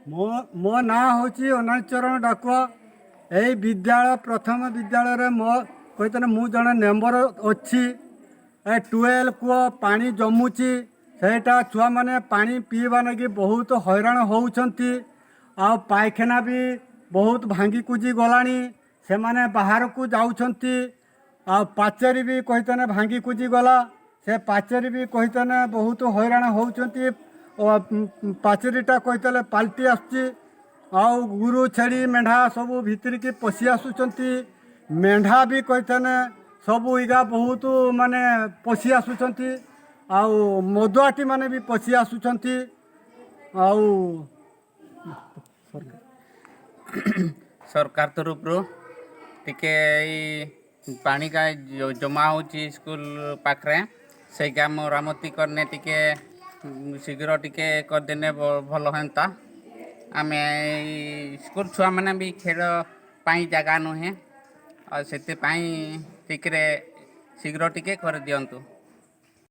ମୋ ନାଁ ହେଉଛି ଅନାଚରଣ ଡାକୁଆ। ଏଇ ବିଦ୍ୟାଳୟ, ପ୍ରଥମ ବିଦ୍ୟାଳୟରେ ମୋ କହିଥିଲେ ମୁଁ ଜଣେ ମେମ୍ବର ଅଛି। ଏ ଟୁଏଲ୍ କୂଅ ପାଣି ଜମୁଛି, ସେଇଟା ଛୁଆମାନେ ପାଣି ପିଇବା ଲାଗି ବହୁତ ହଇରାଣ ହେଉଛନ୍ତି। ଆଉ ପାଇଖାନା ବି ବହୁତ ଭାଙ୍ଗି କୁଜି ଗଲାଣି, ସେମାନେ ବାହାରକୁ ଯାଉଛନ୍ତି। ଆଉ ପାଚେରୀ ବି କହିତେନେ ଭାଙ୍ଗି କୁଜି ଗଲା, ସେ ପାଚେରୀ ବି କହିତେନେ ବହୁତ ହଇରାଣ ହେଉଛନ୍ତି। ପାଚେରୀଟା କହିତେଲେ ପାଲଟି ଆସୁଛି। ଆଉ ଗୋରୁ, ଛେଳି, ମେଣ୍ଢା ସବୁ ଭିତରିକି ପଶି ଆସୁଛନ୍ତି। ମେଣ୍ଢା ବି କହିତେନେ ସବୁ ଇଗା ବହୁତ ମାନେ ପଶି ଆସୁଛନ୍ତି। ଆଉ ମଦୁଆଟି ମାନେ ବି ପଶି ଆସୁଛନ୍ତି। ଆଉ ସରକାର ତରଫରୁ ଟିକେ ଏଇ ପାଣି କାଇଁ ଜମା ହେଉଛି ସ୍କୁଲ ପାଖରେ, ସେଇଟା ମରାମତି କଲେ ଟିକେ ଶୀଘ୍ର ଟିକେ କରିଦେଲେ ଭଲ ହୁଅନ୍ତା। ଆମେ ଏଇ ସ୍କୁଲ ଛୁଆମାନେ ବି ଖେଳ ପାଇଁ ଜାଗା ନୁହେଁ, ଆଉ ସେଥିପାଇଁ ଟିକେ ଶୀଘ୍ର ଟିକେ କରିଦିଅନ୍ତୁ।